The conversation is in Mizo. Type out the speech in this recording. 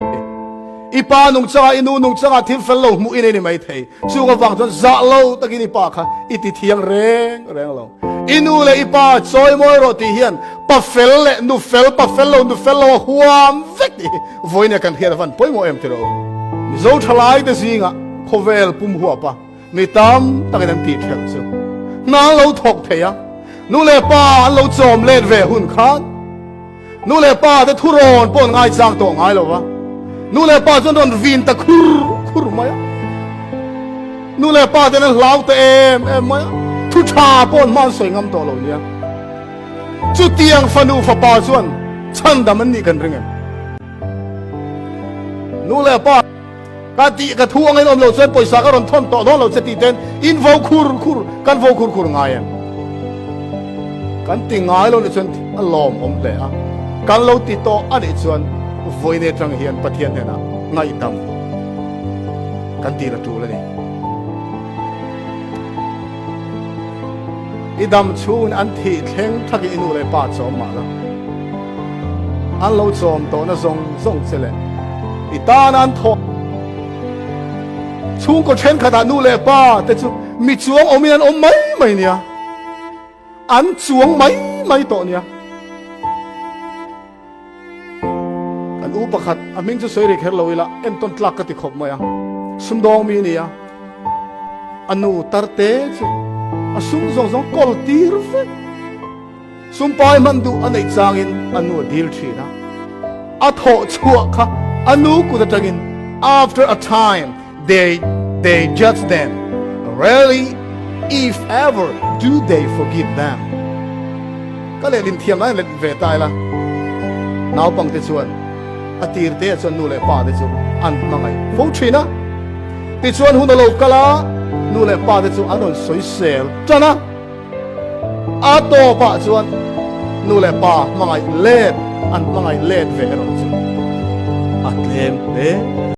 I pa nungchangah, i nu nungchangah thil fel lo hmuh i nei ni mai thei. Chung avang chuan zah lo takin i pa kha i ti thiang reng reng lo. I nu leh i pa chawimawi rawh tih hian pa fel leh nu fel, pa fel lo, nu fel lo a huam vek tih hi vawiin kan hriat avan pawimawh em tiraw? Mizo thalaite zingah khawvel pum huapa mi tam takin an tih ṭhelh chu hna an lo thawk thei a, nu leh pa an lo chawm let ve hun khan, Nu leh pa te thurawn pawh an ngaichang tawh ngai lo va, nu leh pa chuan rawn vin ta khur khur mai a. Nu leh pa ten an hlau ta em em mai a, thu tha pawh an hma an sawi ngam tawh lo nia. Chutiang fanu fapa chuan chhandam an nih kan ring em? Nu leh pa. Ka tih ka thu angin awm lo chuan pawisa ka rawn thawn tawh dawn lo che tih ten in vo khur khur kan vo khur khur ngai em? Kan ti ngai lo nih chuan a lawm awm hle a, kan lo ti tawh a nih chuan vawiin atang hian Pathian hnenah ngaihdam kan tih la tul a ni. I dam chhungin an thih thleng thakin i nu leh pa chawm mah la, an lo chawm tawhna zawng zawng che leh i tana an thawh chhungkaw thenkhatah nu leh pa te chu mi chuang awmin an awm mai mai nia, an chuang mai mai tawh nia. Kan u pakhat a hming chu sawi rih kher lo ila entawn tlak ka ti khawp mai a, sumdawng mi a ni a, a nu tar te chu a sum zawng zawng kawl tir vek. Sumpai hman duh a neih changin a nu a dil thin a, a thawh chhuah kha a nu kut atangin after a time they they judge them, rarely if ever do they forgive them. Ka lehlin thiam lai let ve ta ila, naupangte chuan a tir te ah chuan nu leh pa te chu an hmangaih fo thin a. Tichuan hun a lo kal a, nu leh pa te chu an rawn sawisel tan a. A tawpah chuan nu leh pa hmangaih let an hmangaih let ve erawh chu a tlem hle.